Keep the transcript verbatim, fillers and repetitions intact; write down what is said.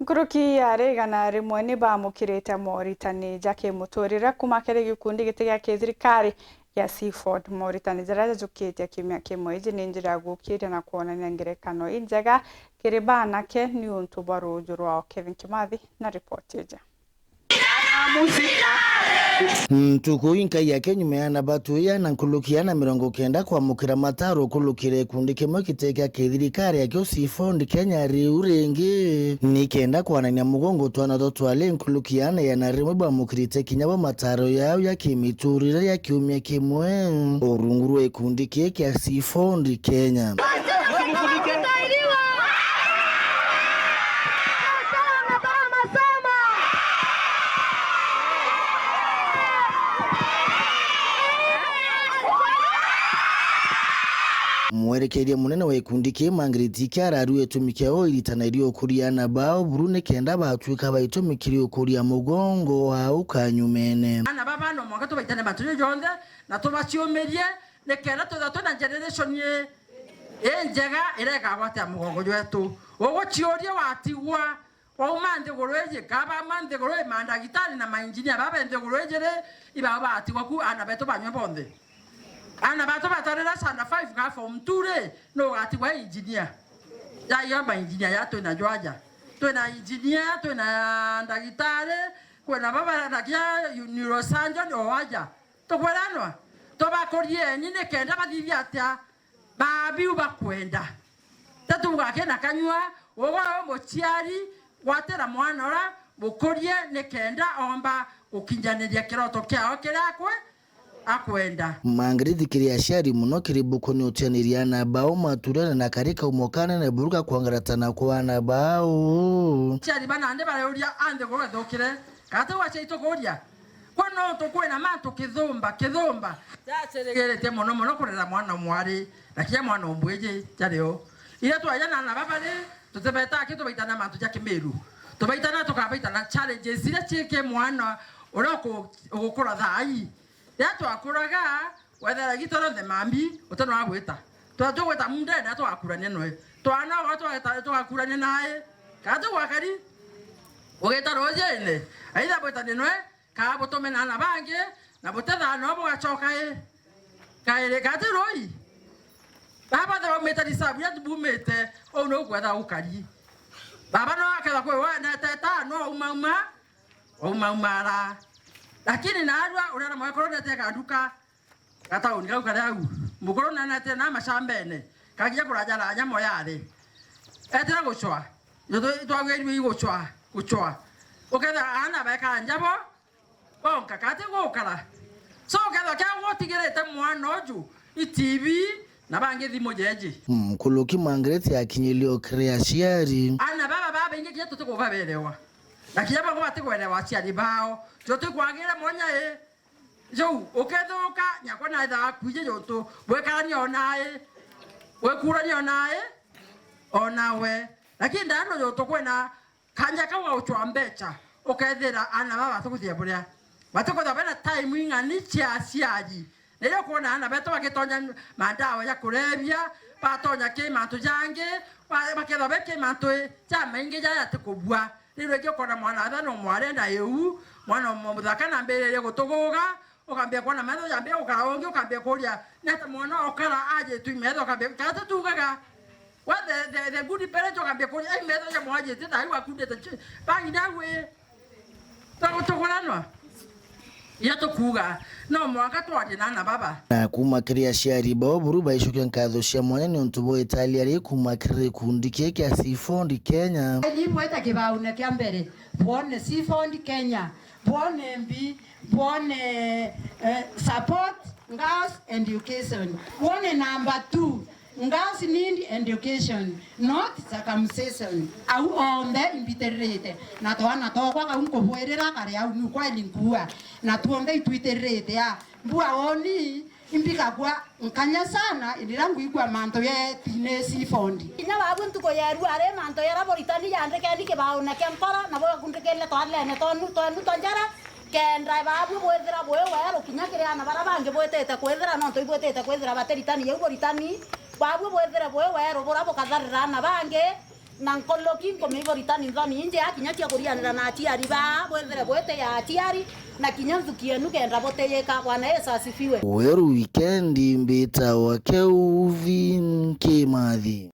Nkuruki ya ari igana rimwe ni baamukirite moritani ja kimuturire kuuma kiri gikundi giti gia kithirikari gia Seaford. Moritani jaria jajukitie kiumia kimwe iji ni njira ya gukiria na kwonania ngerekano injega kiri baanake niuntu bwa ruuju rwao. Kevin Kimathi na ripoti iji. Ntuku inkai yake nyuma ya ana batu iana nkuruki ya ana mirongo kenda kwamukira mataro kurukira gikundi kimwe giti kia kithirikari akio Seaford Kenya riu ringi, ni kenda kwanania mugongo twana twa twari nkuruki ya ana igana rimwe bwamukirite kinya bo mataro yao ya kimiturire ya kiumia kimwe urungu rwa gikundi kii kia Seaford Kenya. Mwerekeria munene wa gikundi kii Margaret Kiara arua gitumi kiao iritana ria ukuria ana bao buru ni kenda batwika ba gitumi kiri ukuria mugongo wao kanyumene. Ana baba no mwanka tubaitane mantu jonthe na tubaciumirie, nikenda twithirwa twina generation i-, injega iria ikagwatia mugongo jwetu. Uguciuria watigwa, wauma nthiguru iji, kaba auma nthiguru iji, mandagitari na mainjinia baba nthiguru iji ri, ibao batigwa ku, ana betu banywe bonthe. Ana batu batarira standard five ga form two ri, nu ugatigwa injinia? Jaiyo mainjinia ya twina jo aja. Twina injinia, twina ndagitari, kwina baba na kia neurosurgeon o aja. Tukwiranwa? Tubakurieni nikenda bathithie atia? Babiu bakwenda. Tatuuga kina kanyua, ugwe wi muciari, gwatira mwana ura, mukurie nikenda omba gukinyaniria kiroto kiao kiria akwe-, akwenda. Margaret kiri aciari muno kiri buku ni utianiria ana bao maturene na kari kaumo kanene buru ga kwangaratana kwa ana bao. Aciari ba nandi bareuria a nthiguru ithukire, kana tiu aciari tukuuria? Kwa nontu kwina mantu kithumba, kithumba jacirigiritie mono mono kurera mwana mwari na kinya mwana umbwiji jari o. Iria twaja na ana baba ri, tutibetaa ki tubaitana mantu ja kimiru. Tubaitana tukabaitana challenges iria cii ki mwana uria uku-, ugukura thaa ii. Riria twakuraga, wethera gitoro nthe mambi, uti no agwita. Twa-, tugwita mundene, twakurania noe. Twana ogo twageta-, twakurania nae. Kana tugwakari? Ugita rujine, aitha bwitanie noe, kaa butume na ana bangi, na butethana no bugacoka i kairi. Kana ti rui? Baba bonthe baumite risabu iria bumite, uu niu kwetha gukari. Baba no aketha kwi wendete ta no aumauma, aumaumara. Lakini narua urera mwekuru nete kanduka, gatauni kau kari au. Mukuru nanete na macambene, kagia kuraja na nyamo yari. Etire gucwa. Nontu twagwirue i gucwa, gucwa. Ukethira aana beka njabo, bonka, kati gukara. So, ukethira kia gutigirite mwana uju, i T V, na bangi thimu jeji. Nkuruki Margaret akinyirie o kiri aciari. Aana baba babaingi kinya tutikubaberewa. Na kinya bamwe batikwerewa aciari bao. Tio tukwagire mwanya i. Jau, ukethuka, nyakwa naithaga kwiji juntu bwekarania o nae, bwekurania o nae, o nawe. Lakini ndano juntu kwina kanya kau ga gucwa mbeca, ukethira aana baba batikuthia buria, batikuthia bena time ing'ani cia aciari. Na irio kwona aana betu bagitonya mandawa ja kurebia, batonya ki mantu jangi, ba-, bakethwa be ki mantu i, jamaingi jaria atikubua. Riu ringi ukona mwana athana umwarenda iu, mwana umo muthaka na ambiririe gutuguga, ukambia kwona metho jambia gukara ungi, ukambia kuria, "Ni ata mwana ukara ajitwi metho?" Ukambia, "Kana tutugaga?" We the, the, the good parent ukambia kuria, "Ai, metho ja mwajite, thai wakundite chi-, bangi ndagwi." Tuguranwa. Iria tukuuga, no mwanka twarie na aana baba. Na kuuma kiri aciari bao buru baicokia nkatho cia mwanya niuntu bwa italia rii kuuma kiri gikundi kii kia Seaford Kenya. Ni bwete kibaune kia mbere, bwone Seaford Kenya, bwone mbi, bwone, eh, support, girls education, bwone number two, Girls need education, not circumcision. Au onthe imbitiririte, na twana twakwa kau nkubwirira kari au, ni ukweli nkuua, na tuonthe itwitiririte. A, mbua woni, imbigagua nkanya sana, indi riria ngwigua mantu yetine Seaford. Kinya babu ntuku yeru ari mantu yara buritani yandikeni kibaune kia nkoro, na bugakundikirire twarene twanu, twenu twa njara, Kenda baabui bwithira bui weeru kinya kiri aana baria bangi bwitite kwithira, nontu ibwitite kwithira batiritani jau buritani, baabui bwithire bui weeru buria bukatharira aana bangi, Na nkoloki nkumiibo ritani nthoni inje ya kinya cia kurianira na aciari baa, bwethire bwite ya aciari, na kinya nthuki yenu kenda butiyika. Bwana Yesu asifiwe. Weru wikendi mbitawa Kelvin Kimathi.